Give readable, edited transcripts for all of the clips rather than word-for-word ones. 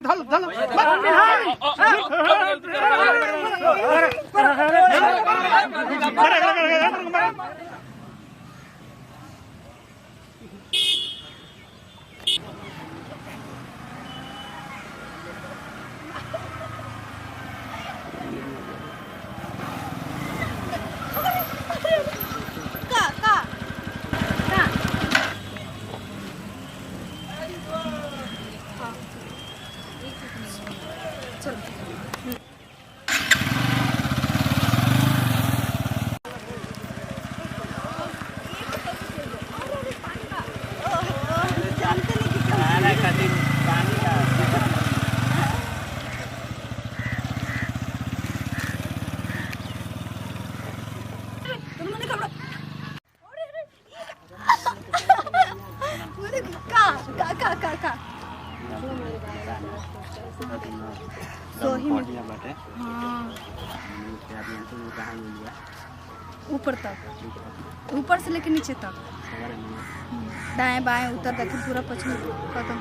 धल धल ऊपर तक, ऊपर से लेके नीचे तक, दाएं बाएं उत्तर दक्षिण पूरा पश्चिम खत्म।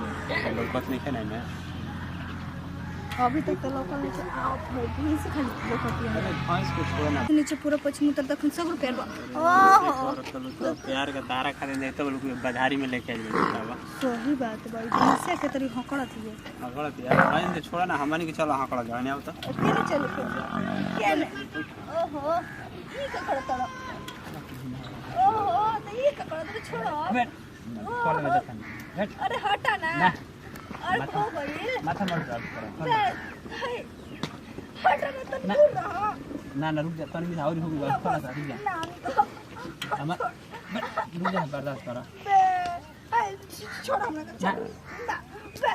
अभी तक तो लोकल नीचे आओ भैंस खाली लोकल है। भैंस को छोड़ो ना, नीचे पूरा पश्चिम उत्तर दक्षिण सब पैर बा। ओहो तो प्यार का तारा खाने नहीं तो लोग बाजारी में लेके आइल बाबा। सही बात भाई, भैंस के तरी हकड़त है, हकड़त यार। भैंस के छोड़ा ना, हमनी के चलो हकड़ जाने आओ तो केने चलो केने। ओहो ई का करत ओहो तो ई का करत छोड़ो। अबे कॉल में देखा हट। अरे हटा ना, अरे हो गइल माथा मत दर्द कर। हटा ना तो दूर रहो ना ना रुक जा, तनी भी और हो गइल थोड़ा सा रुक जा ना हम रुक जा, बर्दाश्त कर। बे छोड़ हमरा के छोड़ ना बे।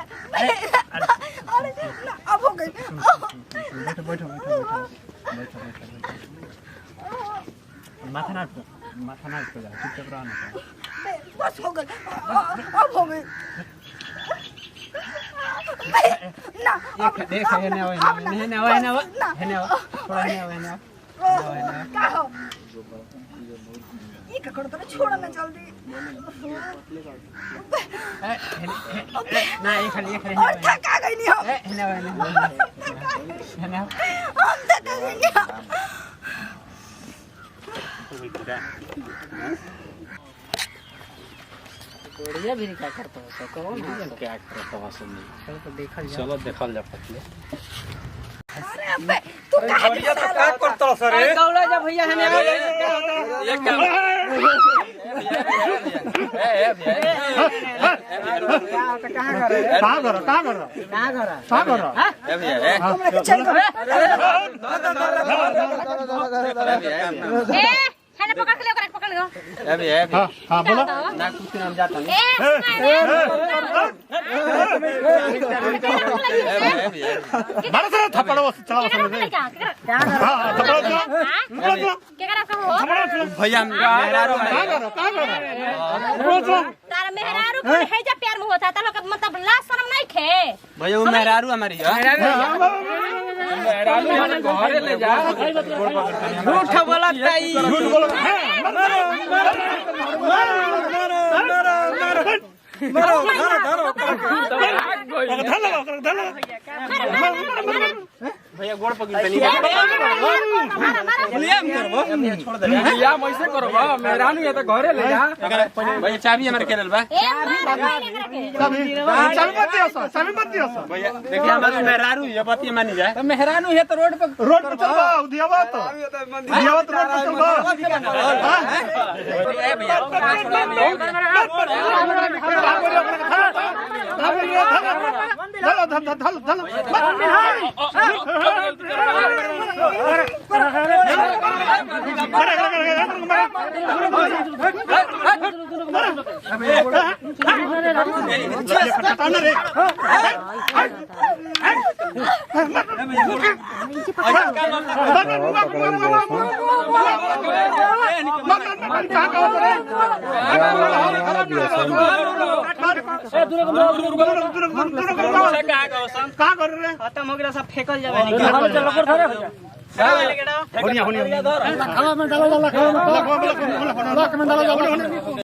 अरे ना अब हो गइल। बैठो बैठो बैठो बैठो बैठो बैठो, माथा ना माथा ना जा, चुपचाप रहो ना। बे बस हो गइल, अब हो गइल ना। अब देख है ना, है ना है ना है ना थोड़ा है ना है ना का हो ये का करो तो छोड़ो ना जल्दी। ना ये खाली ये खाली और थका गई नहीं हम। है ना है ना है ना हम थका गई नहीं। बढ़िया भी क्या करता हो तो कौन है क्या करता हो सुन, चलो तो देखल जा, चलो देखल जा पहले। अरे अबे तू काहे बढ़िया तो का करता सर रे? दौड़ा जा भैया हने ये काम ए ए भैया कहां घर है? कहां घर कहां घर कहां घर कहां घर ए भैया ए हमरा के चल कर। ए खाना पकड़ के ले, ओकरा पकड़ लो। ए भैया ए हां हां बोलो ना कुछ नाम जाता नहीं। ए मारो सर थप्पड़ वो चलाओ सर। हां थप्पड़ चलाओ, केकरा कहो भैया मेहरारू कहां घर कहां घर थप्पड़ चलाओ। तार मेहरारू के है जा प्यार में होता तार के मतलब लाज शर्म नहीं खे। भैया वो मेहरारू हमारी है, मेहरारू हमारे घरे ले जा। झूठ बोलत ताई, झूठ बोलत है। मारो मारो मारो मारो मारो मारो धर लगाओ धर लगाओ। भैया गोड़ पकड़ तनी मारा करबो छोड़ दे भैया ऐसे करबो, मेहरारू है तो घरे ले जा। भैया चाबी हमर के लेल बा, ए मार मार एकरा के चाबी चाबी मत दियो सर, चाबी मत दियो सर। भैया देखिए हमार मेहरारू ये बात मानी जाए तो मेहरारू है तो रोड पर रोड पर चलबा उधियावा तो उधियावा तो रोड पर चलबा। ए भैया धल धल धल धल खत्म हो गया सब फेकल जावे। होनिया होनिया।